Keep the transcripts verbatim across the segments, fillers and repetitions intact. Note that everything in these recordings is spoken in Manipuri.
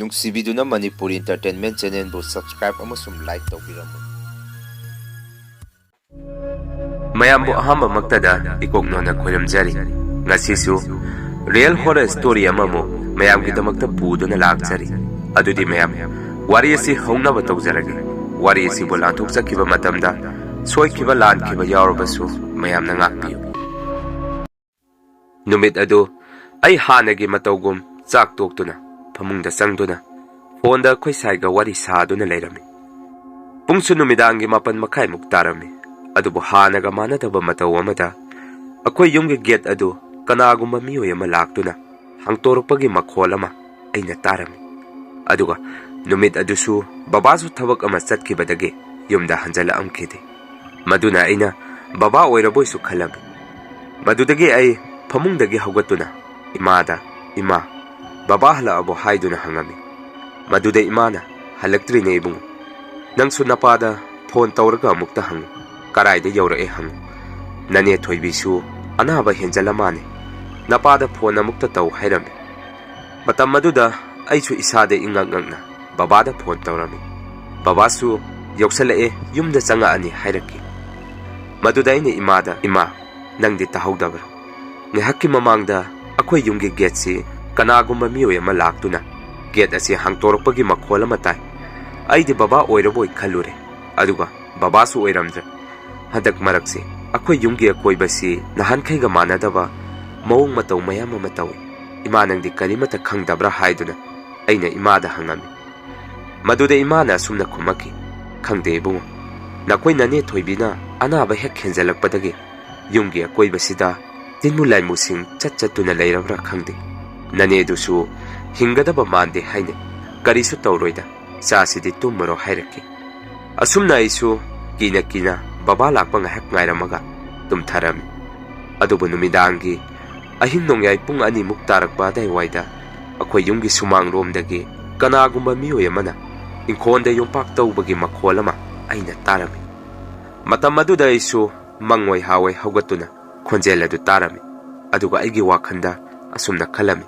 ꯅꯨꯡꯁꯤꯕꯤꯗꯨꯅ ꯃꯅꯤꯄꯨꯔꯤ Entertainment Channelꯕꯨ subscribe ꯑꯃꯁꯨꯡ like ꯇꯧꯕꯤꯔꯝꯃꯨ꯫ ꯃꯌꯥꯝꯕꯨ ꯑꯍꯥꯟꯕꯃꯛꯇꯗ ꯏꯀꯣꯛꯅꯣꯅ ꯈꯣꯏꯔꯝꯖꯔꯤ꯫ ꯉꯁꯤꯁꯨ real horror story ꯑꯃꯃꯨꯛ ꯃꯌꯥꯝꯒꯤꯗꯃꯛꯇ ꯄꯨꯗꯨꯅ ꯂꯥꯛꯆꯔꯤ꯫ ꯑꯗꯨꯗꯤ ꯃꯌꯥꯝ, ꯋꯥꯔꯤ ꯑꯁꯤ ꯍꯧꯅꯕ ꯇꯧꯖꯔꯒꯦ꯫ ꯋꯥꯔꯤ ꯑꯁꯤꯕꯨ ꯂꯥꯟꯊꯣꯛꯆꯈꯤꯕ ꯃꯇꯝꯗ ꯁꯣꯏꯈꯤꯕ ꯂꯥꯟꯈꯤꯕ ꯌꯥꯎꯔꯕꯁꯨ ꯃꯌꯥꯝꯅ ꯉꯥꯛꯄꯤꯌꯨ꯫ ꯅꯨꯃꯤꯠ ꯑꯗꯨ ꯑꯩ ꯍꯥꯟꯅꯒꯤ ꯃꯇꯧꯒꯨꯝ ꯆꯥꯛ ꯇꯣꯛꯇꯨꯅ ꯐꯃꯨꯡꯗ ꯆꯪꯗꯨꯅ ꯐꯣꯟꯗ ꯑꯩꯈꯣꯏ ꯁꯥꯏꯒ ꯋꯥꯔꯤ ꯁꯥꯗꯨꯅ ꯂꯩꯔꯝꯃꯤ꯫ ꯄꯨꯡꯁꯨ ꯅꯨꯃꯤꯗꯥꯡꯒꯤ ꯃꯥꯄꯟ ꯃꯈꯥꯏꯃꯨꯛ ꯇꯥꯔꯝꯃꯤ꯫ ꯑꯗꯨꯕꯨ ꯍꯥꯟꯅꯒ ꯃꯥꯟꯅꯗꯕ ꯃꯇꯧ ꯑꯃꯗ ꯑꯩꯈꯣꯏ ꯌꯨꯝꯒꯤ ꯒꯦꯠ ꯑꯗꯨ ꯀꯅꯥꯒꯨꯝꯕ ꯃꯤꯑꯣꯏ ꯑꯃ ꯂꯥꯛꯇꯨꯅ ꯍꯥꯡꯇꯣꯔꯛꯄꯒꯤ ꯃꯈꯣꯜ ꯑꯃ ꯑꯩꯅ ꯇꯥꯔꯝꯃꯤ꯫ ꯑꯗꯨꯒ ꯅꯨꯃꯤꯠ ꯑꯗꯨꯁꯨ ꯕꯕꯥꯁꯨ ꯊꯕꯛ ꯑꯃ ꯆꯠꯈꯤꯕꯗꯒꯤ ꯌꯨꯝꯗ ꯍꯟꯖꯜꯂꯛꯑꯝꯈꯤꯗꯦ꯫ ꯃꯗꯨꯅ ꯑꯩꯅ ꯕꯕꯥ ꯑꯣꯏꯔꯕꯣꯏꯁꯨ ꯈꯜꯂꯝꯃꯤ꯫ ꯃꯗꯨꯗꯒꯤ ꯑꯩ ꯐꯃꯨꯡꯗꯒꯤ ꯍꯧꯒꯠꯇꯨꯅ ꯏꯃꯥꯗ, "ꯏꯃꯥ, ꯕꯕꯥ ꯍꯜꯂꯛꯑꯕꯣ?" ꯍꯥꯏꯗꯨꯅ ꯍꯪꯉꯝꯃꯤ꯫ ꯃꯗꯨꯗ ꯏꯃꯥꯅ, "ꯍꯜꯂꯛꯇ꯭ꯔꯤꯅꯦ ꯏꯕꯨꯡꯉꯣ꯫ ꯅꯪꯁꯨ ꯅꯄꯥꯗ ꯐꯣꯟ ꯇꯧꯔꯒ ꯑꯃꯨꯛꯇ ꯍꯪꯉꯨ꯫ ꯀꯔꯥꯏꯗ ꯌꯧꯔꯛꯑꯦ ꯍꯪꯉꯨ꯫ ꯅꯅꯦ ꯊꯣꯏꯕꯤꯁꯨ ꯑꯅꯥꯕ ꯍꯦꯟꯖꯜꯂ ꯃꯥꯅꯦ꯫ ꯅꯄꯥꯗ ꯐꯣꯟ ꯑꯃꯨꯛꯇ ꯇꯧ" ꯍꯥꯏꯔꯝꯃꯤ꯫ ꯃꯇꯝ ꯑꯗꯨꯗ ꯑꯩꯁꯨ ꯏꯁꯥꯗ ꯏꯉꯛ ꯉꯛꯅ ꯕꯕꯥꯗ ꯐꯣꯟ ꯇꯧꯔꯝꯃꯤ꯫ ꯕꯕꯥꯁꯨ ꯌꯧꯁꯜꯂꯛꯑꯦ, ꯌꯨꯝꯗ ꯆꯪꯉꯛꯑꯅꯤ ꯍꯥꯏꯔꯛꯈꯤ꯫ ꯃꯗꯨꯗ ꯑꯩꯅ ꯏꯃꯥꯗ, "ꯏꯃꯥ, ꯅꯪꯗꯤ ꯇꯥꯍꯧꯗꯕ꯭ꯔꯥ? ꯉꯥꯏꯍꯥꯛꯀꯤ ꯃꯃꯥꯡꯗ ꯑꯩꯈꯣꯏ ꯌꯨꯝꯒꯤ ꯒꯦꯠꯁꯤ ꯀꯅꯥꯒꯨꯝꯕ ꯃꯤꯑꯣꯏ ꯑꯃ ꯂꯥꯛꯇꯨꯅ ꯒꯦꯠ ꯑꯁꯤ ꯍꯥꯡꯇꯣꯔꯛꯄꯒꯤ ꯃꯈꯣꯜ ꯑꯃ ꯇꯥꯏ꯫ ꯑꯩꯗꯤ ꯕꯕꯥ ꯑꯣꯏꯔꯕꯣꯏ ꯈꯜꯂꯨꯔꯦ, ꯑꯗꯨꯒ ꯕꯕꯥꯁꯨ ꯑꯣꯏꯔꯝꯗ꯭ꯔꯦ꯫ ꯍꯟꯗꯛ ꯃꯔꯛꯁꯤ ꯑꯩꯈꯣꯏ ꯌꯨꯝꯒꯤ ꯑꯀꯣꯏꯕꯁꯤ ꯅꯍꯥꯟꯈꯩꯒ ꯃꯥꯟꯅꯗꯕ ꯃꯑꯣꯡ ꯃꯇꯧ ꯃꯌꯥꯝ ꯑꯃ ꯇꯧꯏ꯫ ꯏꯃꯥ, ꯅꯪꯗꯤ ꯀꯔꯤꯃꯠꯇ ꯈꯪꯗꯕ꯭ꯔꯥ?" ꯍꯥꯏꯗꯨꯅ ꯑꯩꯅ ꯏꯃꯥꯗ ꯍꯪꯉꯝꯃꯤ꯫ ꯃꯗꯨꯗ ꯏꯃꯥꯅ ꯑꯁꯨꯝꯅ ꯈꯨꯝꯃꯛꯈꯤ, "ꯈꯪꯗꯦ ꯏꯕꯨꯡꯉꯣ, ꯅꯈꯣꯏ ꯅꯅꯦ ꯊꯣꯏꯕꯤꯅ ꯑꯅꯥꯕ ꯍꯦꯛ ꯍꯦꯟꯖꯜꯂꯛꯄꯗꯒꯤ ꯌꯨꯝꯒꯤ ꯑꯀꯣꯏꯕꯁꯤꯗ ꯇꯤꯟꯃꯨ ꯂꯥꯏꯃꯨꯁꯤꯡ ꯆꯠ ꯆꯠꯇꯨꯅ ꯂꯩꯔꯕ꯭ꯔꯥ ꯈꯪꯗꯦ꯫ ꯅꯅꯦꯗꯨꯁꯨ ꯍꯤꯡꯒꯗꯕ ꯃꯥꯟꯗꯦ ꯍꯥꯏꯅꯩ꯫ ꯀꯔꯤꯁꯨ ꯇꯧꯔꯣꯏꯗ, ꯏꯆꯥꯁꯤꯗꯤ ꯇꯨꯝꯃꯔꯣ" ꯍꯥꯏꯔꯛꯈꯤ꯫ ꯑꯁꯨꯝꯅ ꯑꯩꯁꯨ ꯀꯤꯅ ꯀꯤꯅ ꯕꯕꯥ ꯂꯥꯛꯄ ꯉꯥꯏꯍꯥꯛ ꯉꯥꯏꯔꯝꯃꯒ ꯇꯨꯝꯊꯔꯝꯃꯤ꯫ ꯑꯗꯨꯕꯨ ꯅꯨꯃꯤꯗꯥꯡꯒꯤ ꯑꯍꯤꯡ ꯅꯣꯡꯌꯥꯏ ꯄꯨꯡ ꯑꯅꯤꯃꯨꯛ ꯇꯥꯔꯛꯄ ꯑꯗꯥꯏꯋꯥꯏꯗ ꯑꯩꯈꯣꯏ ꯌꯨꯝꯒꯤ ꯁꯨꯃꯥꯡꯂꯣꯝꯗꯒꯤ ꯀꯅꯥꯒꯨꯝꯕ ꯃꯤꯑꯣꯏ ꯑꯃꯅ ꯏꯪꯈꯣꯜꯗ ꯌꯣꯝꯄꯥꯛ ꯇꯧꯕꯒꯤ ꯃꯈꯣꯜ ꯑꯃ ꯑꯩꯅ ꯇꯥꯔꯝꯃꯤ꯫ ꯃꯇꯝ ꯑꯗꯨꯗ ꯑꯩꯁꯨ ꯃꯪꯑꯣꯏ ꯍꯥꯑꯣꯏ ꯍꯧꯒꯠꯇꯨꯅ ꯈꯣꯟꯖꯦꯜ ꯑꯗꯨ ꯇꯥꯔꯝꯃꯤ꯫ ꯑꯗꯨꯒ ꯑꯩꯒꯤ ꯋꯥꯈꯜꯗ ꯑꯁꯨꯝꯅ ꯈꯜꯂꯝꯃꯤ,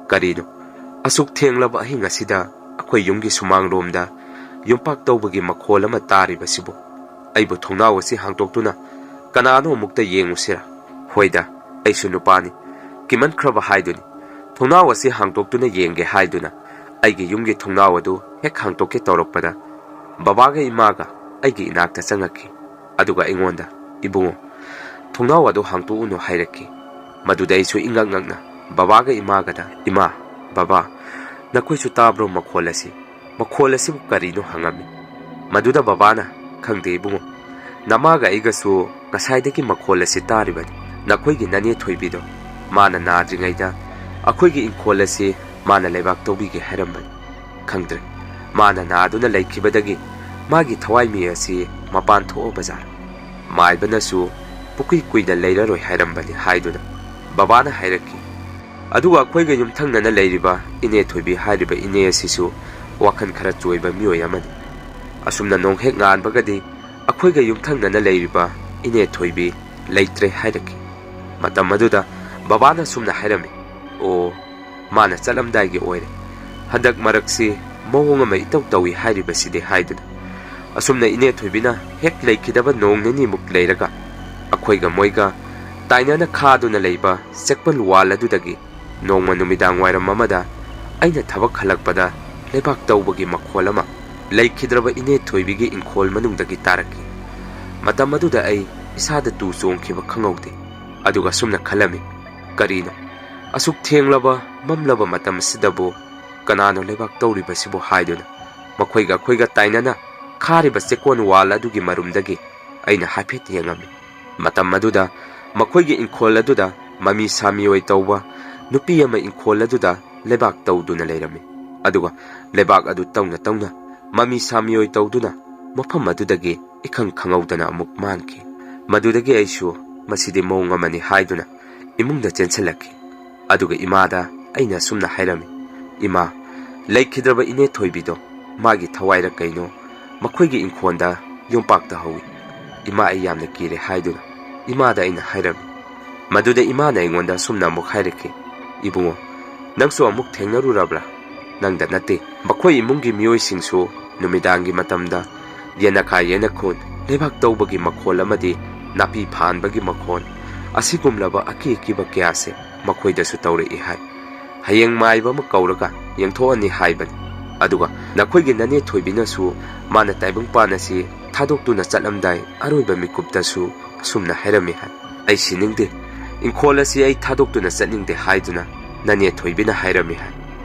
"ꯀꯔꯤꯅꯣ? "ꯑꯁꯨꯛ ꯊꯦꯡꯂꯕ ꯑꯍꯤꯡ ꯑꯁꯤꯗ ꯑꯩꯈꯣꯏ ꯌꯨꯝꯒꯤ ꯁꯨꯃꯥꯡꯂꯣꯝꯗ ꯌꯨꯝꯄꯥꯛ ꯇꯧꯕꯒꯤ ꯃꯈꯣꯜ ꯑꯃ ꯇꯥꯔꯤꯕꯁꯤꯕꯨ? ꯑꯩꯕꯨ ꯊꯣꯡꯅꯥꯎ ꯑꯁꯤ ꯍꯥꯡꯗꯣꯛꯇꯨꯅ ꯀꯅꯥꯅꯣ ꯑꯃꯨꯛꯇ ꯌꯦꯡꯉꯨꯁꯤꯔꯥ?" ꯍꯣꯏꯗ, ꯑꯩꯁꯨ ꯅꯨꯄꯥꯅꯤ, ꯀꯤꯃꯟꯈ꯭ꯔꯕ ꯍꯥꯏꯗꯨꯅꯤ꯫ ꯊꯣꯡꯅꯥꯎ ꯑꯁꯤ ꯍꯥꯡꯗꯣꯛꯇꯨꯅ ꯌꯦꯡꯒꯦ ꯍꯥꯏꯗꯨꯅ ꯑꯩꯒꯤ ꯌꯨꯝꯒꯤ ꯊꯣꯡꯅꯥꯎ ꯑꯗꯨ ꯍꯦꯛ ꯍꯥꯡꯗꯣꯛꯀꯦ ꯇꯧꯔꯛꯄꯗ, ꯕꯕꯥꯒ ꯏꯃꯥꯒ ꯑꯩꯒꯤ ꯏꯅꯥꯛꯇ ꯆꯪꯉꯛꯈꯤ꯫ ꯑꯗꯨꯒ ꯑꯩꯉꯣꯟꯗ, "ꯏꯕꯨꯡꯉꯣ, ꯊꯣꯡꯅꯥꯎ ꯑꯗꯨ ꯍꯥꯡꯇꯣꯛꯎꯅꯨ" ꯍꯥꯏꯔꯛꯈꯤ꯫ ꯃꯗꯨꯗ ꯑꯩꯁꯨ ꯏꯉꯛ ꯉꯛꯅ ꯕꯕꯥꯒ ꯏꯃꯥꯒꯗ, "ꯏꯃꯥ, ꯕꯕꯥ, ꯅꯈꯣꯏꯁꯨ ꯇꯥꯕ꯭ꯔꯣ ꯃꯈꯣꯜ ꯑꯁꯤ? ꯃꯈꯣꯜ ꯑꯁꯤꯕꯨ ꯀꯔꯤꯅꯣ?" ꯍꯪꯉꯝꯃꯤ꯫ ꯃꯗꯨꯗ ꯕꯕꯥꯅ, "ꯈꯪꯗꯦ ꯏꯕꯨꯡꯉꯣ, ꯅꯃꯥꯒ ꯑꯩꯒꯁꯨ ꯉꯁꯥꯏꯗꯒꯤ ꯃꯈꯣꯜ ꯑꯁꯤ ꯇꯥꯔꯤꯕꯅꯤ꯫ ꯅꯈꯣꯏꯒꯤ ꯅꯅꯦ ꯊꯣꯏꯕꯤꯗꯣ, ꯃꯥꯅ ꯅꯥꯗ꯭ꯔꯤꯉꯩꯗ ꯑꯩꯈꯣꯏꯒꯤ ꯏꯪꯈꯣꯜ ꯑꯁꯤ ꯃꯥꯅ ꯂꯩꯕꯥꯛ ꯇꯧꯕꯤꯒꯦ ꯍꯥꯏꯔꯝꯕꯅꯤ꯫ ꯈꯪꯗ꯭ꯔꯦ, ꯃꯥꯅ ꯅꯥꯗꯨꯅ ꯂꯩꯈꯤꯕꯗꯒꯤ ꯃꯥꯒꯤ ꯊꯋꯥꯏꯃꯤ ꯑꯁꯤ ꯃꯄꯥꯟ ꯊꯣꯛꯑꯕ ꯖꯥꯠꯂ? ꯃꯥꯏꯕꯅꯁꯨ ꯄꯨꯀꯨꯏ ꯀꯨꯏꯅ ꯂꯩꯔꯔꯣꯏ ꯍꯥꯏꯔꯝꯕꯅꯤ" ꯍꯥꯏꯗꯨꯅ ꯕꯕꯥꯅ ꯍꯥꯏꯔꯛꯈꯤ꯫ ꯑꯗꯨꯒ ꯑꯩꯈꯣꯏꯒ ꯌꯨꯝꯊꯪꯅꯅ ꯂꯩꯔꯤꯕ ꯏꯅꯦ ꯊꯣꯏꯕꯤ ꯍꯥꯏꯔꯤꯕ ꯏꯅꯦ ꯑꯁꯤꯁꯨ ꯋꯥꯈꯜ ꯈꯔ ꯆꯣꯏꯕ ꯃꯤꯑꯣꯏ ꯑꯃꯅꯤ꯫ ꯑꯁꯨꯝꯅ ꯅꯣꯡ ꯍꯦꯛ ꯉꯥꯟꯕꯒꯗꯤ ꯑꯩꯈꯣꯏꯒ ꯌꯨꯝꯊꯪꯅꯅ ꯂꯩꯔꯤꯕ ꯏꯅꯦ ꯊꯣꯏꯕꯤ ꯂꯩꯇ꯭ꯔꯦ ꯍꯥꯏꯔꯛꯈꯤ꯫ ꯃꯇꯝ ꯑꯗꯨꯗ ꯕꯕꯥꯅ ꯁꯨꯝꯅ ꯍꯥꯏꯔꯝꯃꯤ, "ꯑꯣ, ꯃꯥꯅ ꯆꯠꯂꯝꯗꯥꯏꯒꯤ ꯑꯣꯏꯔꯦ꯫ ꯍꯟꯗꯛ ꯃꯔꯛꯁꯤ ꯃꯑꯣꯡ ꯑꯃ ꯏꯇꯧ ꯇꯧꯏ ꯍꯥꯏꯔꯤꯕꯁꯤꯗꯤ" ꯍꯥꯏꯗꯨꯅ꯫ ꯑꯁꯨꯝꯅ ꯏꯅꯦ ꯊꯣꯏꯕꯤꯅ ꯍꯦꯛ ꯂꯩꯈꯤꯗꯕ ꯅꯣꯡ ꯅꯤꯅꯤꯃꯨꯛ ꯂꯩꯔꯒ ꯑꯩꯈꯣꯏꯒ ꯃꯣꯏꯒ ꯇꯥꯏꯅꯅ ꯈꯥꯗꯨꯅ ꯂꯩꯕ ꯆꯦꯛꯄꯜ ꯋꯥꯜ ꯑꯗꯨꯗꯒꯤ ꯅꯣꯡꯃ ꯅꯨꯃꯤꯗꯥꯡ ꯋꯥꯏꯔꯝ ꯑꯃꯗ ꯑꯩꯅ ꯊꯕꯛ ꯍꯜꯂꯛꯄꯗ ꯂꯩꯕꯥꯛ ꯇꯧꯕꯒꯤ ꯃꯈꯣꯜ ꯑꯃ ꯂꯩꯈꯤꯗ꯭ꯔꯕ ꯏꯅꯦ ꯊꯣꯏꯕꯤꯒꯤ ꯏꯪꯈꯣꯜ ꯃꯅꯨꯡꯗꯒꯤ ꯇꯥꯔꯛꯈꯤ꯫ ꯃꯇꯝ ꯑꯗꯨꯗ ꯑꯩ ꯏꯁꯥꯗ ꯇꯨ ꯆꯣꯡꯈꯤꯕ ꯈꯪꯍꯧꯗꯦ꯫ ꯑꯗꯨꯒ ꯁꯨꯝꯅ ꯈꯜꯂꯝꯃꯤ, "ꯀꯔꯤꯅꯣ? ꯑꯁꯨꯛ ꯊꯦꯡꯂꯕ, ꯃꯝꯂꯕ ꯃꯇꯝ ꯑꯁꯤꯗꯕꯨ ꯀꯅꯥꯅꯣ ꯂꯩꯕꯥꯛ ꯇꯧꯔꯤꯕꯁꯤꯕꯨ?" ꯍꯥꯏꯗꯨꯅ ꯃꯈꯣꯏꯒ ꯑꯩꯈꯣꯏꯒ ꯇꯥꯏꯅꯅ ꯈꯥꯔꯤꯕ ꯆꯦꯛꯀꯣꯟ ꯋꯥꯜ ꯑꯗꯨꯒꯤ ꯃꯔꯨꯝꯗꯒꯤ ꯑꯩꯅ ꯍꯥꯏꯐꯦꯠ ꯌꯦꯡꯉꯝꯃꯤ꯫ ꯃꯇꯝ ꯑꯗꯨꯗ ꯃꯈꯣꯏꯒꯤ ꯏꯪꯈꯣꯜ ꯑꯗꯨꯗ ꯃꯃꯤ ꯁꯥꯃꯤꯑꯣꯏ ꯇꯧꯕ ꯅꯨꯄꯤ ꯑꯃ ꯏꯪꯈꯣꯜ ꯑꯗꯨꯗ ꯂꯩꯕꯥꯛ ꯇꯧꯗꯨꯅ ꯂꯩꯔꯝꯃꯤ꯫ ꯑꯗꯨꯒ ꯂꯩꯕꯥꯛ ꯑꯗꯨ ꯇꯧꯅ ꯇꯧꯅ ꯃꯃꯤ ꯁꯥꯃꯤꯑꯣꯏ ꯇꯧꯗꯨꯅ ꯃꯐꯝ ꯑꯗꯨꯗꯒꯤ ꯏꯈꯪ ꯈꯪꯍꯧꯗꯅ ꯑꯃꯨꯛ ꯃꯥꯟꯈꯤ꯫ ꯃꯗꯨꯗꯒꯤ ꯑꯩꯁꯨ "ꯃꯁꯤꯗꯤ ꯃꯑꯣꯡ ꯑꯃꯅꯤ" ꯍꯥꯏꯗꯨꯅ ꯏꯃꯨꯡꯗ ꯆꯦꯟꯁꯤꯜꯂꯛꯈꯤ꯫ ꯑꯗꯨꯒ ꯏꯃꯥꯗ ꯑꯩꯅ ꯑꯁꯨꯝꯅ ꯍꯥꯏꯔꯝꯃꯤ, "ꯏꯃꯥ, ꯂꯩꯈꯤꯗ꯭ꯔꯕ ꯏꯅꯦ ꯊꯣꯏꯕꯤꯗꯣ ꯃꯥꯒꯤ ꯊꯋꯥꯏꯔ ꯀꯩꯅꯣ ꯃꯈꯣꯏꯒꯤ ꯏꯪꯈꯣꯜꯗ ꯌꯣꯝꯄꯥꯛꯇ ꯍꯧꯏ꯫ ꯏꯃꯥ, ꯑꯩ ꯌꯥꯝꯅ ꯀꯤꯔꯦ" ꯍꯥꯏꯗꯨꯅ ꯏꯃꯥꯗ ꯑꯩꯅ ꯍꯥꯏꯔꯝꯃꯤ꯫ ꯃꯗꯨꯗ ꯏꯃꯥꯅ ꯑꯩꯉꯣꯟꯗ ꯑꯁꯨꯝꯅ ꯑꯃꯨꯛ ꯍꯥꯏꯔꯛꯈꯤ, "ꯏꯕꯨꯡꯉꯣ, "ꯅꯪꯁꯨ ꯑꯃꯨꯛ ꯊꯦꯡꯅꯔꯨꯔꯕ꯭ꯔꯥ?" "ꯅꯪꯗ ꯅꯠꯇꯦ, ꯃꯈꯣꯏ ꯏꯃꯨꯡꯒꯤ ꯃꯤꯑꯣꯏꯁꯤꯡꯁꯨ ꯅꯨꯃꯤꯗꯥꯡꯒꯤ ꯃꯇꯝꯗ ꯌꯦꯅꯈꯥ ꯌꯦꯅꯈꯨꯟ, ꯂꯩꯕꯥꯛ ꯇꯧꯕꯒꯤ ꯃꯈꯣꯜ ꯑꯃꯗꯤ ꯅꯥꯄꯤ ꯐꯥꯟꯕꯒꯤ ꯃꯈꯣꯜ, ꯑꯁꯤꯒꯨꯝꯂꯕ ꯑꯀꯤ ꯑꯀꯤꯕ ꯀꯌꯥꯁꯦ ꯃꯈꯣꯏꯗꯁꯨ ꯇꯧꯔꯛꯏ ꯍꯥꯏ꯫ ꯍꯌꯦꯡ ꯃꯥꯏꯕ ꯑꯃ ꯀꯧꯔꯒ ꯌꯦꯡꯊꯣꯛꯑꯅꯤ ꯍꯥꯏꯕꯅꯤ꯫ ꯑꯗꯨꯒ ꯅꯈꯣꯏꯒꯤ ꯅꯅꯦ ꯊꯣꯏꯕꯤꯅꯁꯨ ꯃꯥꯅ ꯇꯥꯏꯕꯪꯄꯥꯟ ꯑꯁꯤ ꯊꯥꯗꯣꯛꯇꯨꯅ ꯆꯠꯂꯝꯗꯥꯏ ꯑꯔꯣꯏꯕ ꯃꯤꯀꯨꯞꯇꯁꯨ ꯑꯁꯨꯝꯅ ꯍꯥꯏꯔꯝꯃꯤ ꯍꯥꯏ꯫ ꯑꯩ ꯁꯤꯅꯤꯡꯗꯦ, ꯏꯪꯈꯣꯜ ꯑꯁꯤ ꯑꯩ ꯊꯥꯗꯣꯛꯇꯨꯅ ꯆꯠꯅꯤꯡꯗꯦ ꯍꯥꯏꯗꯨꯅ ꯅꯅꯦ ꯊꯣꯏꯕꯤꯅ ꯍꯥꯏꯔꯝꯃꯤ ꯍꯥꯏ꯫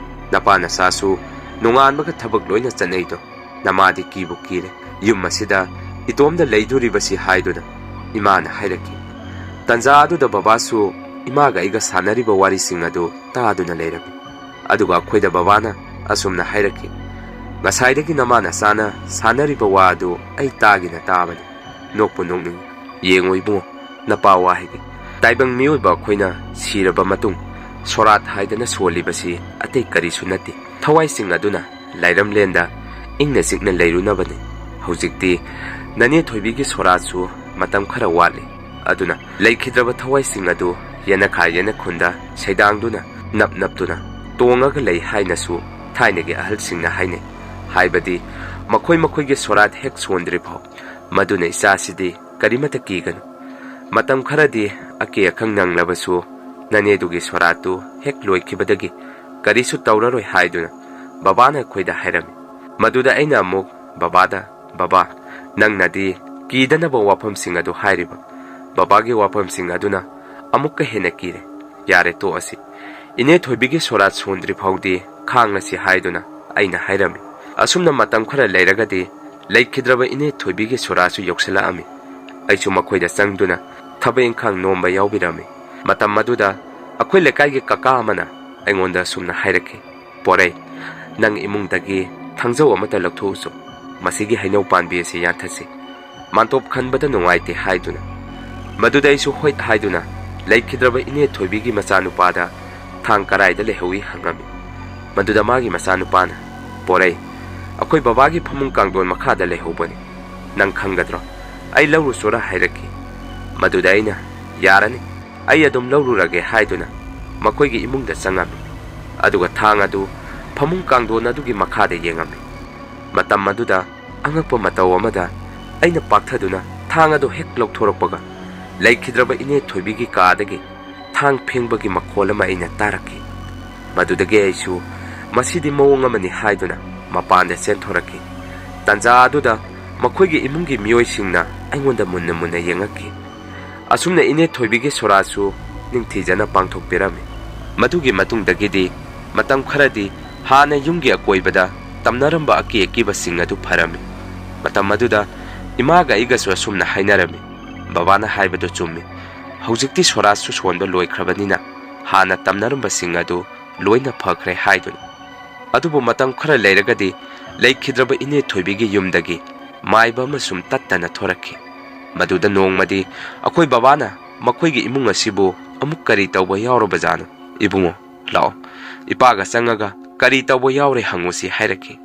ꯅꯄꯥ ꯅꯆꯥꯁꯨ ꯅꯣꯡꯉꯥꯟꯕꯒ ꯊꯕꯛ ꯂꯣꯏꯅ ꯆꯠꯅꯩꯗꯣ, ꯅꯃꯥꯗꯤ ꯀꯤꯕꯨ ꯀꯤꯔꯦ꯫ ꯌꯨꯝ ꯑꯁꯤꯗ ꯏꯇꯣꯝꯗ ꯂꯩꯗꯣꯔꯤꯕꯁꯤ ꯍꯥꯏꯗꯨꯅ ꯏꯃꯥꯅ ꯍꯥꯏꯔꯛꯈꯤ꯫ ꯇꯟꯖꯥ ꯑꯗꯨꯗ ꯕꯕꯥꯁꯨ ꯏꯃꯥꯒ ꯑꯩꯒ ꯁꯥꯟꯅꯔꯤꯕ ꯋꯥꯔꯤꯁꯤꯡ ꯑꯗꯨ ꯇꯥꯗꯨꯅ ꯂꯩꯔꯝꯃꯤ꯫ ꯑꯗꯨꯒ ꯑꯩꯈꯣꯏꯗ ꯕꯕꯥꯅ ꯑꯁꯨꯝꯅ ꯍꯥꯏꯔꯛꯈꯤ, "ꯉꯁꯥꯏꯗꯒꯤ ꯅꯃꯥ ꯅꯆꯥꯅ ꯁꯥꯟꯅꯔꯤꯕ ꯋꯥ ꯑꯗꯨ ꯑꯩ ꯇꯥꯒꯤꯅ ꯇꯥꯕꯅꯤ꯫ ꯅꯣꯛꯄꯨ ꯅꯣꯛꯅꯤꯡꯏ꯫ ꯌꯦꯡꯉꯣ ꯏꯕꯨꯡꯉꯣ, ꯅꯄꯥ ꯋꯥ ꯍꯥꯏꯒꯦ꯫ ꯇꯥꯏꯕꯪ ꯃꯤꯑꯣꯏꯕ ꯑꯩꯈꯣꯏꯅ ꯁꯤꯔꯕ ꯃꯇꯨꯡ ꯁꯣꯔꯥꯠ ꯍꯥꯏꯗꯅ ꯁꯣꯜꯂꯤꯕꯁꯤ ꯑꯇꯩ ꯀꯔꯤꯁꯨ ꯅꯠꯇꯦ꯫ ꯊꯋꯥꯏꯁꯤꯡ ꯑꯗꯨꯅ ꯂꯥꯏꯔꯝꯂꯦꯟꯗ ꯏꯪꯅ ꯆꯤꯛꯅ ꯂꯩꯔꯨꯅꯕꯅꯤ꯫ ꯍꯧꯖꯤꯛꯇꯤ ꯅꯅꯦ ꯊꯣꯏꯕꯤꯒꯤ ꯁꯣꯔꯥꯠꯁꯨ ꯃꯇꯝ ꯈꯔ ꯋꯥꯠꯂꯤ꯫ ꯑꯗꯨꯅ ꯂꯩꯈꯤꯗ꯭ꯔꯕ ꯊꯋꯥꯏꯁꯤꯡ ꯑꯗꯨ ꯌꯦꯅꯈꯥ ꯌꯦꯅꯈꯨꯟꯗ ꯁꯩꯗꯥꯡꯗꯨꯅ ꯅꯞ ꯅꯞꯇꯨꯅ ꯇꯣꯡꯉꯒ ꯂꯩ ꯍꯥꯏꯅꯁꯨ ꯊꯥꯏꯅꯒꯤ ꯑꯍꯜꯁꯤꯡꯅ ꯍꯥꯏꯅꯩ꯫ ꯍꯥꯏꯕꯗꯤ ꯃꯈꯣꯏ ꯃꯈꯣꯏꯒꯤ ꯁꯣꯔꯥꯠ ꯍꯦꯛ ꯁꯣꯟꯗ꯭ꯔꯤ ꯐꯥꯎ꯫ ꯃꯗꯨꯅ ꯏꯆꯥꯁꯤꯗꯤ ꯀꯔꯤꯃꯠꯇ ꯀꯤꯒꯅꯨ꯫ ꯃꯇꯝ ꯈꯔꯗꯤ ꯑꯀꯤ ꯑꯈꯪ ꯅꯪꯂꯕꯁꯨ ꯅꯅꯦꯗꯨꯒꯤ ꯁꯣꯔꯥꯠꯇꯨ ꯍꯦꯛ ꯂꯣꯏꯈꯤꯕꯗꯒꯤ ꯀꯔꯤꯁꯨ ꯇꯧꯔꯔꯣꯏ" ꯍꯥꯏꯗꯨꯅ ꯕꯕꯥꯅ ꯑꯩꯈꯣꯏꯗ ꯍꯥꯏꯔꯝꯃꯤ꯫ ꯃꯗꯨꯗ ꯑꯩꯅ ꯑꯃꯨꯛ ꯕꯕꯥꯗ, "ꯕꯕꯥ, ꯅꯪꯅꯗꯤ ꯀꯤꯗꯅꯕ ꯋꯥꯐꯝꯁꯤꯡ ꯑꯗꯨ ꯍꯥꯏꯔꯤꯕ, ꯕꯕꯥꯒꯤ ꯋꯥꯐꯝꯁꯤꯡ ꯑꯗꯨꯅ ꯑꯃꯨꯛꯀ ꯍꯦꯟꯅ ꯀꯤꯔꯦ꯫ ꯌꯥꯔꯦ, ꯇꯣꯛꯑꯁꯤ꯫ ꯏꯅꯦ ꯊꯣꯏꯕꯤꯒꯤ ꯁꯣꯔꯥꯠ ꯁꯣꯟꯗ꯭ꯔꯤ ꯐꯥꯎꯗꯤ ꯈꯥꯡꯂꯁꯤ" ꯍꯥꯏꯗꯨꯅ ꯑꯩꯅ ꯍꯥꯏꯔꯝꯃꯤ꯫ ꯑꯁꯨꯝꯅ ꯃꯇꯝ ꯈꯔ ꯂꯩꯔꯒꯗꯤ ꯂꯩꯈꯤꯗ꯭ꯔꯕ ꯏꯅꯦ ꯊꯣꯏꯕꯤꯒꯤ ꯁꯣꯔꯥꯠꯁꯨ ꯌꯧꯁꯤꯜꯂꯛꯑꯝꯃꯤ꯫ ꯑꯩꯁꯨ ꯃꯈꯣꯏꯗ ꯆꯪꯗꯨꯅ ꯊꯕꯛ ꯏꯪꯈꯥꯡ ꯅꯣꯝꯕ ꯌꯥꯎꯕꯤꯔꯝꯃꯤ꯫ ꯃꯇꯝ ꯑꯗꯨꯗ ꯑꯩꯈꯣꯏ ꯂꯩꯀꯥꯏꯒꯤ ꯀꯀꯥ ꯑꯃꯅ ꯑꯩꯉꯣꯟꯗ ꯑꯁꯨꯝꯅ ꯍꯥꯏꯔꯛꯈꯤ, "ꯄꯣꯔꯩ, ꯅꯪ ꯏꯃꯨꯡꯗꯒꯤ ꯊꯥꯡꯖꯧ ꯑꯃꯇ ꯂꯧꯊꯣꯛꯎꯆꯣ, ꯃꯁꯤꯒꯤ ꯍꯩꯅꯧ ꯄꯥꯟꯕꯤ ꯑꯁꯤ ꯌꯥꯟꯊꯠꯁꯤ꯫ ꯃꯥꯟꯇꯣꯞ ꯈꯟꯕꯗ ꯅꯨꯡꯉꯥꯏꯇꯦ" ꯍꯥꯏꯗꯨꯅ꯫ ꯃꯗꯨꯗ ꯑꯩꯁꯨ ꯍꯣꯏꯠ ꯍꯥꯏꯗꯨꯅ ꯂꯩꯈꯤꯗ꯭ꯔꯕ ꯏꯅꯦ ꯊꯣꯏꯕꯤꯒꯤ ꯃꯆꯥꯅꯨꯄꯥꯗ ꯊꯥꯡ ꯀꯔꯥꯏꯗ ꯂꯩꯍꯧꯏ ꯍꯪꯉꯝꯃꯤ꯫ ꯃꯗꯨꯗ ꯃꯥꯒꯤ ꯃꯆꯥꯅꯨꯄꯥꯅ, "ꯄꯣꯔꯩ, ꯑꯩꯈꯣꯏ ꯕꯕꯥꯒꯤ ꯐꯃꯨꯡ ꯀꯥꯡꯊꯣꯟ ꯃꯈꯥꯗ ꯂꯩꯍꯧꯕꯅꯤ꯫ ꯅꯪ ꯈꯪꯒꯗ꯭ꯔꯣ? ꯑꯩ ꯂꯧꯔꯨꯆꯣꯔꯥ" ꯍꯥꯏꯔꯛꯈꯤ꯫ ꯃꯗꯨꯗ ꯑꯩꯅ, "ꯌꯥꯔꯅꯤ, ꯑꯩ ꯑꯗꯨꯝ ꯂꯧꯔꯨꯔꯒꯦ" ꯍꯥꯏꯗꯨꯅ ꯃꯈꯣꯏꯒꯤ ꯏꯃꯨꯡꯗ ꯆꯪꯉꯝꯃꯤ꯫ ꯑꯗꯨꯒ ꯊꯥꯡ ꯑꯗꯨ ꯐꯃꯨꯡ ꯀꯥꯡꯊꯣꯟ ꯑꯗꯨꯒꯤ ꯃꯈꯥꯗ ꯌꯦꯡꯉꯝꯃꯤ꯫ ꯃꯇꯝ ꯑꯗꯨꯗ ꯑꯉꯛꯄ ꯃꯇꯧ ꯑꯃꯗ ꯑꯩꯅ ꯄꯥꯛꯊꯗꯨꯅ ꯊꯥꯡ ꯑꯗꯨ ꯍꯦꯛ ꯂꯧꯊꯣꯔꯛꯄꯒ, ꯂꯩꯈꯤꯗ꯭ꯔꯕ ꯏꯅꯦ ꯊꯣꯏꯕꯤꯒꯤ ꯀꯥꯗꯒꯤ ꯊꯥꯡ ꯐꯦꯡꯕꯒꯤ ꯃꯈꯣꯜ ꯑꯃ ꯑꯩꯅ ꯇꯥꯔꯛꯈꯤ꯫ ꯃꯗꯨꯗꯒꯤ ꯑꯩꯁꯨ "ꯃꯁꯤꯗꯤ ꯃꯑꯣꯡ ꯑꯃꯅꯤ" ꯍꯥꯏꯗꯨꯅ ꯃꯄꯥꯟꯗ ꯆꯦꯟꯊꯣꯔꯛꯈꯤ꯫ ꯇꯥꯟꯖꯥ ꯑꯗꯨꯗ ꯃꯈꯣꯏꯒꯤ ꯏꯃꯨꯡꯒꯤ ꯃꯤꯑꯣꯏꯁꯤꯡꯅ ꯑꯩꯉꯣꯟꯗ ꯃꯨꯟꯅ ꯃꯨꯟꯅ ꯌꯦꯡꯉꯛꯈꯤ꯫ ꯑꯁꯨꯝꯅ ꯏꯅꯦ ꯊꯣꯏꯕꯤꯒꯤ ꯁꯣꯔꯥꯠꯁꯨ ꯅꯤꯡꯊꯤꯖꯅ ꯄꯥꯡꯊꯣꯛꯄꯤꯔꯝꯃꯤ꯫ ꯃꯗꯨꯒꯤ ꯃꯇꯨꯡꯗꯒꯤꯗꯤ ꯃꯇꯝ ꯈꯔꯗꯤ ꯍꯥꯟꯅ ꯌꯨꯝꯒꯤ ꯑꯀꯣꯏꯕꯗ ꯇꯝꯅꯔꯝꯕ ꯑꯀꯤ ꯑꯀꯤꯕꯁꯤꯡ ꯑꯗꯨ ꯐꯔꯝꯃꯤ꯫ ꯃꯇꯝ ꯑꯗꯨꯗ ꯏꯃꯥꯒ ꯑꯩꯒꯁꯨ ꯑꯁꯨꯝꯅ ꯍꯥꯏꯅꯔꯝꯃꯤ, "ꯕꯕꯥꯅ ꯍꯥꯏꯕꯗꯨ ꯆꯨꯝꯃꯤ꯫ ꯍꯧꯖꯤꯛꯇꯤ ꯁꯣꯔꯥꯠꯁꯨ ꯁꯣꯟꯕ ꯂꯣꯏꯈ꯭ꯔꯕꯅꯤꯅ ꯍꯥꯟꯅ ꯇꯝꯅꯔꯝꯕꯁꯤꯡ ꯑꯗꯨ ꯂꯣꯏꯅ ꯐꯈ꯭ꯔꯦ" ꯍꯥꯏꯗꯨꯅ꯫ ꯑꯗꯨꯕꯨ ꯃꯇꯝ ꯈꯔ ꯂꯩꯔꯒꯗꯤ ꯂꯩꯈꯤꯗ꯭ꯔꯕ ꯏꯅꯦ ꯊꯣꯏꯕꯤꯒꯤ ꯌꯨꯝꯗꯒꯤ ꯃꯥꯏꯕ ꯑꯃ ꯁꯨꯝ ꯇꯠꯇꯅ ꯊꯣꯔꯛꯈꯤ꯫ ꯃꯗꯨꯗ ꯅꯣꯡꯃꯗꯤ ꯑꯩꯈꯣꯏ ꯕꯕꯥꯅ ꯃꯈꯣꯏꯒꯤ ꯏꯃꯨꯡ ꯑꯁꯤꯕꯨ ꯑꯃꯨꯛ ꯀꯔꯤ ꯇꯧꯕ ꯌꯥꯎꯔꯕꯖꯥꯠꯅꯣ? "ꯏꯕꯨꯡꯉꯣ, ꯂꯥꯛꯑꯣ, ꯏꯄꯥꯒ ꯆꯪꯉꯒ ꯀꯔꯤ ꯇꯧꯕ ꯌꯥꯎꯔꯦ ꯍꯪꯉꯨꯁꯤ" ꯍꯥꯏꯔꯛꯈꯤ꯫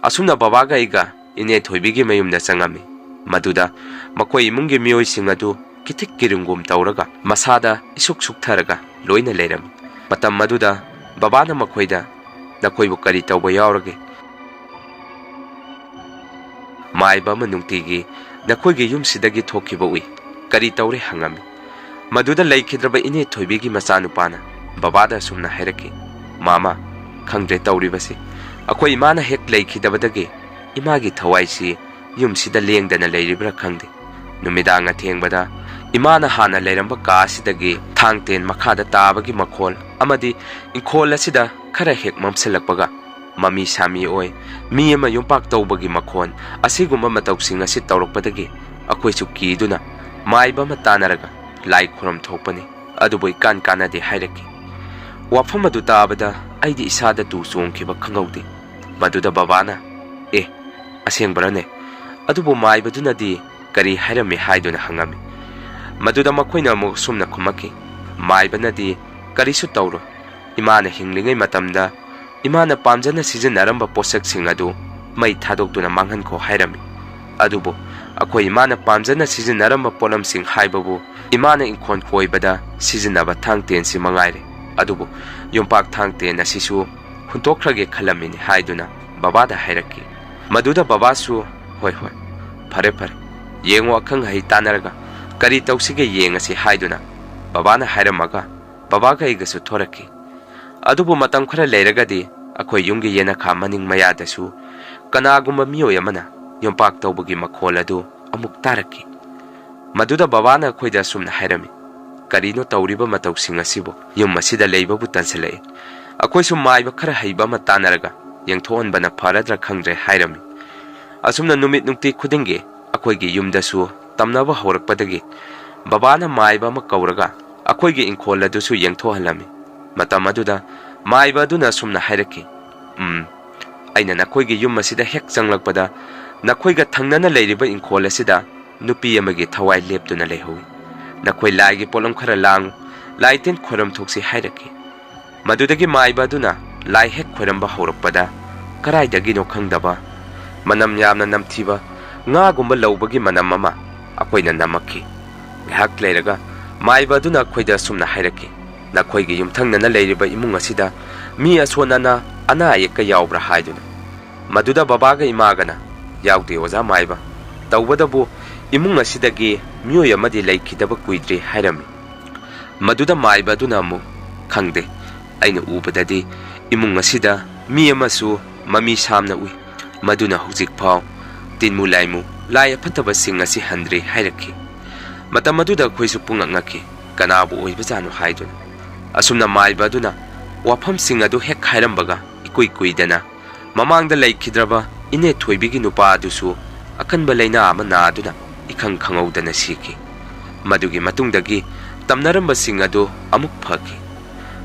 ꯑꯁꯨꯝꯅ ꯕꯕꯥꯒ ꯑꯩꯒ ꯏꯅꯦ ꯊꯣꯏꯕꯤꯒꯤ ꯃꯌꯨꯝꯗ ꯆꯪꯉꯝꯃꯤ꯫ ꯃꯗꯨꯗ ꯃꯈꯣꯏ ꯏꯃꯨꯡꯒꯤ ꯃꯤꯑꯣꯏꯁꯤꯡ ꯑꯗꯨ ꯀꯤꯊꯤꯛ ꯀꯤꯔꯨꯝꯒꯨꯝ ꯇꯧꯔꯒ ꯃꯁꯥꯗ ꯏꯁꯨꯛ ꯁꯨꯛꯊꯔꯒ ꯂꯣꯏꯅ ꯂꯩꯔꯝꯃꯤ꯫ ꯃꯇꯝ ꯑꯗꯨꯗ ꯕꯕꯥꯅ ꯃꯈꯣꯏꯗ, "ꯅꯈꯣꯏꯕꯨ ꯀꯔꯤ ꯇꯧꯕ ꯌꯥꯎꯔꯒꯦ? ꯃꯥꯏꯕ ꯑꯃ ꯅꯨꯡꯇꯤꯒꯤ ꯅꯈꯣꯏꯒꯤ ꯌꯨꯝꯁꯤꯗꯒꯤ ꯊꯣꯛꯈꯤꯕ ꯎꯏ꯫ ꯀꯔꯤ ꯇꯧꯔꯦ?" ꯍꯪꯉꯝꯃꯤ꯫ ꯃꯗꯨꯗ ꯂꯩꯈꯤꯗ꯭ꯔꯕ ꯏꯅꯦ ꯊꯣꯏꯕꯤꯒꯤ ꯃꯆꯥꯅꯨꯄꯥꯅ ꯕꯕꯥꯗ ꯑꯁꯨꯝꯅ ꯍꯥꯏꯔꯛꯈꯤ, "ꯃꯥꯃ, ꯈꯪꯗ꯭ꯔꯦ ꯇꯧꯔꯤꯕꯁꯤ꯫ ꯑꯩꯈꯣꯏ ꯏꯃꯥꯅ ꯍꯦꯛ ꯂꯩꯈꯤꯗꯕꯗꯒꯤ ꯏꯃꯥꯒꯤ ꯊꯋꯥꯏꯁꯤ ꯌꯨꯝꯁꯤꯗ ꯂꯦꯡꯗꯅ ꯂꯩꯔꯤꯕ꯭ꯔꯥ ꯈꯪꯗꯦ꯫ ꯅꯨꯃꯤꯗꯥꯡ ꯑꯊꯦꯡꯕꯗ ꯏꯃꯥꯅ ꯍꯥꯟꯅ ꯂꯩꯔꯝꯕ ꯀꯥ ꯑꯁꯤꯗꯒꯤ ꯊꯥꯡ ꯇꯦꯟ ꯃꯈꯥꯗ ꯇꯥꯕꯒꯤ ꯃꯈꯣꯜ ꯑꯃꯗꯤ ꯏꯪꯈꯣꯜ ꯑꯁꯤꯗ ꯈꯔ ꯍꯦꯛ ꯃꯝꯁꯤꯜꯂꯛꯄꯒ ꯃꯃꯤ ꯁꯥꯃꯤ ꯑꯣꯏ ꯃꯤ ꯑꯃ ꯌꯨꯝꯄꯥꯛ ꯇꯧꯕꯒꯤ ꯃꯈꯣꯟ, ꯑꯁꯤꯒꯨꯝꯕ ꯃꯇꯧꯁꯤꯡ ꯑꯁꯤ ꯇꯧꯔꯛꯄꯗꯒꯤ ꯑꯩꯈꯣꯏꯁꯨ ꯀꯤꯗꯨꯅ ꯃꯥꯏꯕ ꯑꯃ ꯇꯥꯟꯅꯔꯒ ꯂꯥꯏ ꯈꯨꯔꯝ ꯊꯣꯛꯄꯅꯤ꯫ ꯑꯗꯨꯕꯨ ꯏꯀꯥꯟ ꯀꯥꯟꯅꯗꯦ" ꯍꯥꯏꯔꯛꯈꯤ꯫ ꯋꯥꯐꯝ ꯑꯗꯨ ꯇꯥꯕꯗ ꯑꯩꯗꯤ ꯏꯁꯥꯗ ꯇꯨ ꯆꯣꯡꯈꯤꯕ ꯈꯪꯍꯧꯗꯦ꯫ ꯃꯗꯨꯗ ꯕꯕꯥꯅ, "ꯑꯦ, ꯑꯁꯦꯡꯕꯔꯅꯦ? ꯑꯗꯨꯕꯨ ꯃꯥꯏꯕꯗꯨꯅꯗꯤ ꯀꯔꯤ ꯍꯥꯏꯔꯝꯃꯤ?" ꯍꯥꯏꯗꯨꯅ ꯍꯪꯉꯝꯃꯤ꯫ ꯃꯗꯨꯗ ꯃꯈꯣꯏꯅ ꯑꯃꯨꯛ ꯑꯁꯨꯝꯅ ꯈꯨꯝꯃꯛꯈꯤ, "ꯃꯥꯏꯕꯅꯗꯤ ꯀꯔꯤꯁꯨ ꯇꯧꯔꯣꯏ꯫ ꯏꯃꯥꯅ ꯍꯤꯡꯂꯤꯉꯩ ꯃꯇꯝꯗ ꯏꯃꯥꯅ ꯄꯥꯝꯖꯅ ꯁꯤꯖꯤꯟꯅꯔꯝꯕ ꯄꯣꯠꯁꯛꯁꯤꯡ ꯑꯗꯨ ꯃꯩ ꯊꯥꯗꯣꯛꯇꯨꯅ ꯃꯥꯡꯍꯟꯈꯣ" ꯍꯥꯏꯔꯝꯃꯤ꯫ ꯑꯗꯨꯕꯨ ꯑꯩꯈꯣꯏ ꯏꯃꯥꯅ ꯄꯥꯝꯖꯅ ꯁꯤꯖꯤꯟꯅꯔꯝꯕ ꯄꯣꯠꯂꯝꯁꯤꯡ ꯍꯥꯏꯕꯕꯨ ꯏꯃꯥꯅ ꯏꯪꯈꯣꯜ ꯀꯣꯏꯕꯗ ꯁꯤꯖꯤꯟꯅꯕ ꯊꯥꯡ ꯇꯦꯟꯁꯤ ꯃꯉꯥꯏꯔꯦ꯫ ꯑꯗꯨꯕꯨ ꯌꯨꯝꯄꯥꯛ ꯊꯥꯡ ꯇꯦꯟ ꯑꯁꯤꯁꯨ ꯍꯨꯟꯇꯣꯛꯈ꯭ꯔꯒꯦ ꯈꯜꯂꯝꯃꯤꯅꯤ" ꯍꯥꯏꯗꯨꯅ ꯕꯕꯥꯗ ꯍꯥꯏꯔꯛꯈꯤ꯫ ꯃꯗꯨꯗ ꯕꯕꯥꯁꯨ, "ꯍꯣꯏ, ꯍꯣꯏ, ꯐꯔꯦ, ꯐꯔꯦ, ꯌꯦꯡꯉꯣ, ꯑꯈꯪ ꯑꯍꯩ ꯇꯥꯟꯅꯔꯒ ꯀꯔꯤ ꯇꯧꯁꯤꯒꯦ ꯌꯦꯡꯉꯁꯤ" ꯍꯥꯏꯗꯨꯅ ꯕꯕꯥꯅ ꯍꯥꯏꯔꯝꯃꯒ ꯕꯕꯥꯒ ꯑꯩꯒꯁꯨ ꯊꯣꯔꯛꯈꯤ꯫ ꯑꯗꯨꯕꯨ ꯃꯇꯝ ꯈꯔ ꯂꯩꯔꯒꯗꯤ ꯑꯩꯈꯣꯏ ꯌꯨꯝꯒꯤ ꯌꯦꯅꯈꯥ ꯃꯅꯤꯡ ꯃꯌꯥꯗꯁꯨ ꯀꯅꯥꯒꯨꯝꯕ ꯃꯤꯑꯣꯏ ꯑꯃꯅ ꯌꯣꯝꯄꯥꯛ ꯇꯧꯕꯒꯤ ꯃꯈꯣꯜ ꯑꯗꯨ ꯑꯃꯨꯛ ꯇꯥꯔꯛꯈꯤ꯫ ꯃꯗꯨꯗ ꯕꯕꯥꯅ ꯑꯩꯈꯣꯏꯗ ꯑꯁꯨꯝꯅ ꯍꯥꯏꯔꯝꯃꯤ, "ꯀꯔꯤꯅꯣ ꯇꯧꯔꯤꯕ ꯃꯇꯧꯁꯤꯡ ꯑꯁꯤꯕꯨ? ꯌꯨꯝ ꯑꯁꯤꯗ ꯂꯩꯕꯕꯨ ꯇꯟꯁꯤꯜꯂꯛꯏ꯫ ꯑꯩꯈꯣꯏꯁꯨ ꯃꯥꯏꯕ ꯈꯔ ꯍꯩꯕ ꯑꯃ ꯇꯥꯟꯅꯔꯒ ꯌꯦꯡꯊꯣꯛꯍꯟꯕꯅ ꯐꯔꯗ꯭ꯔꯥ ꯈꯪꯗ꯭ꯔꯦ" ꯍꯥꯏꯔꯝꯃꯤ꯫ ꯑꯁꯨꯝꯅ ꯅꯨꯃꯤꯠ ꯅꯨꯡꯇꯤ ꯈꯨꯗꯤꯡꯒꯤ ꯑꯩꯈꯣꯏꯒꯤ ꯌꯨꯝꯗꯁꯨ ꯇꯝꯅꯕ ꯍꯧꯔꯛꯄꯗꯒꯤ ꯕꯕꯥꯅ ꯃꯥꯏꯕ ꯑꯃ ꯀꯧꯔꯒ ꯑꯩꯈꯣꯏꯒꯤ ꯏꯪꯈꯣꯜ ꯑꯗꯨꯁꯨ ꯌꯦꯡꯊꯣꯛꯍꯜꯂꯝꯃꯤ꯫ ꯃꯇꯝ ꯑꯗꯨꯗ ꯃꯥꯏꯕ ꯑꯗꯨꯅ ꯑꯁꯨꯝꯅ ꯍꯥꯏꯔꯛꯈꯤ, "ꯎꯝ, ꯑꯩꯅ ꯅꯈꯣꯏꯒꯤ ꯌꯨꯝ ꯑꯁꯤꯗ ꯍꯦꯛ ꯆꯪꯂꯛꯄꯗ ꯅꯈꯣꯏꯒ ꯊꯪꯅꯅ ꯂꯩꯔꯤꯕ ꯏꯪꯈꯣꯜ ꯑꯁꯤꯗ ꯅꯨꯄꯤ ꯑꯃꯒꯤ ꯊꯋꯥꯏ ꯂꯦꯞꯇꯨꯅ ꯂꯩꯍꯧꯏ꯫ ꯅꯈꯣꯏ ꯂꯥꯏꯒꯤ ꯄꯣꯠꯂꯝ ꯈꯔ ꯂꯥꯡꯉꯨ, ꯂꯥꯏ ꯇꯤꯟ ꯈꯣꯏꯔꯝ ꯊꯣꯛꯁꯤ" ꯍꯥꯏꯔꯛꯈꯤ꯫ ꯃꯗꯨꯗꯒꯤ ꯃꯥꯏꯕ ꯑꯗꯨꯅ ꯂꯥꯏ ꯍꯦꯛ ꯈꯣꯏꯔꯝꯕ ꯍꯧꯔꯛꯄꯗ ꯀꯗꯥꯏꯗꯒꯤꯅꯣ ꯈꯪꯗꯕ ꯃꯅꯝ ꯌꯥꯝꯅ ꯅꯝꯊꯤꯕ ꯉꯥꯒꯨꯝꯕ ꯂꯧꯕꯒꯤ ꯃꯅꯝ ꯑꯃ ꯑꯩꯈꯣꯏꯅ ꯅꯝꯃꯛꯈꯤ꯫ ꯉꯥꯏꯍꯥꯛ ꯂꯩꯔꯒ ꯃꯥꯏꯕ ꯑꯗꯨꯅ ꯑꯩꯈꯣꯏꯗ ꯑꯁꯨꯝꯅ ꯍꯥꯏꯔꯛꯈꯤ, "ꯅꯈꯣꯏꯒꯤ ꯌꯨꯝꯊꯪꯅꯅ ꯂꯩꯔꯤꯕ ꯏꯃꯨꯡ ꯑꯁꯤꯗ ꯃꯤ ꯑꯁꯣꯟ ꯑꯅꯥ, ꯑꯅꯥ ꯑꯌꯦꯛꯀ ꯌꯥꯎꯕ꯭ꯔꯥ?" ꯍꯥꯏꯗꯨꯅ꯫ ꯃꯗꯨꯗ ꯕꯕꯥꯒ ꯏꯃꯥꯒꯅ, "ꯌꯥꯎꯗꯦ ꯑꯣꯖꯥ ꯃꯥꯏꯕ, ꯇꯧꯕꯇꯕꯨ ꯏꯃꯨꯡ ꯑꯁꯤꯗꯒꯤ ꯃꯤꯑꯣꯏ ꯑꯃꯗꯤ ꯂꯩꯈꯤꯗꯕ ꯀꯨꯏꯗ꯭ꯔꯤ" ꯍꯥꯏꯔꯝꯃꯤ꯫ ꯃꯗꯨꯗ ꯃꯥꯏꯕ ꯑꯗꯨꯅ ꯑꯃꯨꯛ, "ꯈꯪꯗꯦ, ꯑꯩꯅ ꯎꯕꯗꯗꯤ ꯏꯃꯨꯡ ꯑꯁꯤꯗ ꯃꯤ ꯑꯃꯁꯨ ꯃꯃꯤ ꯁꯥꯝꯅ ꯎꯏ, ꯃꯗꯨꯅ ꯍꯧꯖꯤꯛꯐꯥꯎ ꯇꯤꯟꯃꯨ ꯂꯥꯏꯃꯨ, ꯂꯥꯏ ꯑꯐꯠꯇꯕꯁꯤꯡ ꯑꯁꯤ ꯍꯟꯗ꯭ꯔꯤ" ꯍꯥꯏꯔꯛꯈꯤ꯫ ꯃꯇꯝ ꯑꯗꯨꯗ ꯑꯩꯈꯣꯏꯁꯨ ꯄꯨꯡꯉꯛ ꯉꯛꯈꯤ, ꯀꯅꯥꯕꯨ ꯑꯣꯏꯕꯖꯥꯠꯅꯣ ꯍꯥꯏꯗꯨꯅ꯫ ꯑꯁꯨꯝꯅ ꯃꯥꯏꯕ ꯑꯗꯨꯅ ꯋꯥꯐꯝꯁꯤꯡ ꯑꯗꯨ ꯍꯦꯛ ꯍꯥꯏꯔꯝꯕꯒ ꯏꯀꯨꯏ ꯀꯨꯏꯗꯅ ꯃꯃꯥꯡꯗ ꯂꯩꯈꯤꯗ꯭ꯔꯕ ꯏꯅꯦ ꯊꯣꯏꯕꯤꯒꯤ ꯅꯨꯄꯥ ꯑꯗꯨꯁꯨ ꯑꯀꯟꯕ ꯂꯥꯏꯅꯥ ꯑꯃ ꯅꯥꯗꯨꯅ ꯏꯈꯪ ꯈꯪꯍꯧꯗꯅ ꯁꯤꯈꯤ꯫ ꯃꯗꯨꯒꯤ ꯃꯇꯨꯡꯗꯒꯤ ꯇꯝꯅꯔꯝꯕꯁꯤꯡ ꯑꯗꯨ ꯑꯃꯨꯛ ꯐꯈꯤ꯫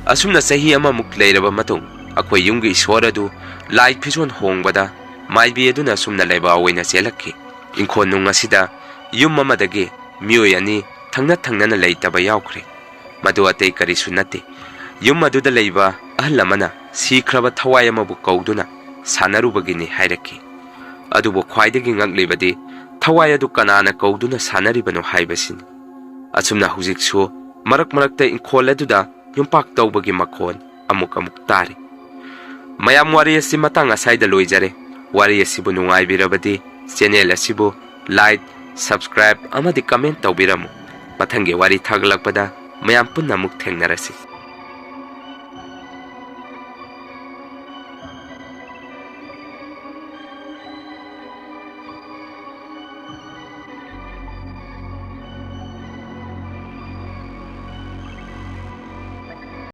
ꯑꯁꯨꯝꯅ ꯆꯍꯤ ꯑꯃꯃꯨꯛ ꯂꯩꯔꯕ ꯃꯇꯨꯡ, ꯑꯩꯈꯣꯏ ꯌꯨꯝꯒꯤ ꯏꯁꯣꯔ ꯑꯗꯨ ꯂꯥꯏ ꯐꯤꯖꯣꯜ ꯍꯣꯡꯕꯗ ꯃꯥꯏꯕꯤ ꯑꯗꯨꯅ ꯑꯁꯨꯝꯅ ꯂꯩꯕꯥꯛ ꯑꯣꯏꯅ ꯆꯦꯜꯂꯛꯈꯤ꯫ ꯏꯪꯈꯣꯜ ꯅꯨꯡ ꯑꯁꯤꯗ ꯌꯨꯝ ꯑꯃꯗꯒꯤ ꯃꯤꯑꯣꯏ ꯑꯅꯤ ꯊꯪꯅ ꯊꯪꯅꯅ ꯂꯩꯇꯕ ꯌꯥꯎꯈ꯭ꯔꯦ꯫ ꯃꯗꯨ ꯑꯇꯩ ꯀꯔꯤꯁꯨ ꯅꯠꯇꯦ, ꯌꯨꯝ ꯑꯗꯨꯗ ꯂꯩꯕ ꯑꯍꯜ ꯑꯃꯅ ꯁꯤꯈ꯭ꯔꯕ ꯊꯋꯥꯏ ꯑꯃꯕꯨ ꯀꯧꯗꯨꯅ ꯁꯥꯟꯅꯔꯨꯕꯒꯤꯅꯤ ꯍꯥꯏꯔꯛꯈꯤ꯫ ꯑꯗꯨꯕꯨ ꯈ꯭ꯋꯥꯏꯗꯒꯤ ꯉꯛꯂꯤꯕꯗꯤ ꯊꯋꯥꯏ ꯑꯗꯨ ꯀꯅꯥꯅ ꯀꯧꯗꯨꯅ ꯁꯥꯟꯅꯔꯤꯕꯅꯣ ꯍꯥꯏꯕꯁꯤꯅꯤ꯫ ꯑꯁꯨꯝꯅ ꯍꯧꯖꯤꯛꯁꯨ ꯃꯔꯛ ꯃꯔꯛꯇ ꯏꯪꯈꯣꯜ ꯑꯗꯨꯗ ꯌꯨꯝꯄꯥꯛ ꯇꯧꯕꯒꯤ ꯃꯈꯣꯟ ꯑꯃꯨꯛ ꯑꯃꯨꯛ ꯇꯥꯔꯤ꯫ ꯃꯌꯥꯝ, ꯋꯥꯔꯤ ꯑꯁꯤ ꯃꯇꯥꯡ ꯑꯁꯥꯏꯗ ꯂꯣꯏꯖꯔꯦ꯫ ꯋꯥꯔꯤ ꯑꯁꯤꯕꯨ ꯅꯨꯡꯉꯥꯏꯕꯤꯔꯕꯗꯤ channel ꯑꯁꯤꯕꯨ like, subscribe ꯑꯃꯗꯤ comment ꯇꯧꯕꯤꯔꯝꯃꯨ꯫ ꯃꯊꯪꯒꯤ ꯋꯥꯔꯤ ꯊꯥꯒꯠꯂꯛꯄꯗ ꯃꯌꯥꯝ ꯄꯨꯟꯅ ꯑꯃꯨꯛ ꯊꯦꯡꯅꯔꯁꯤ꯫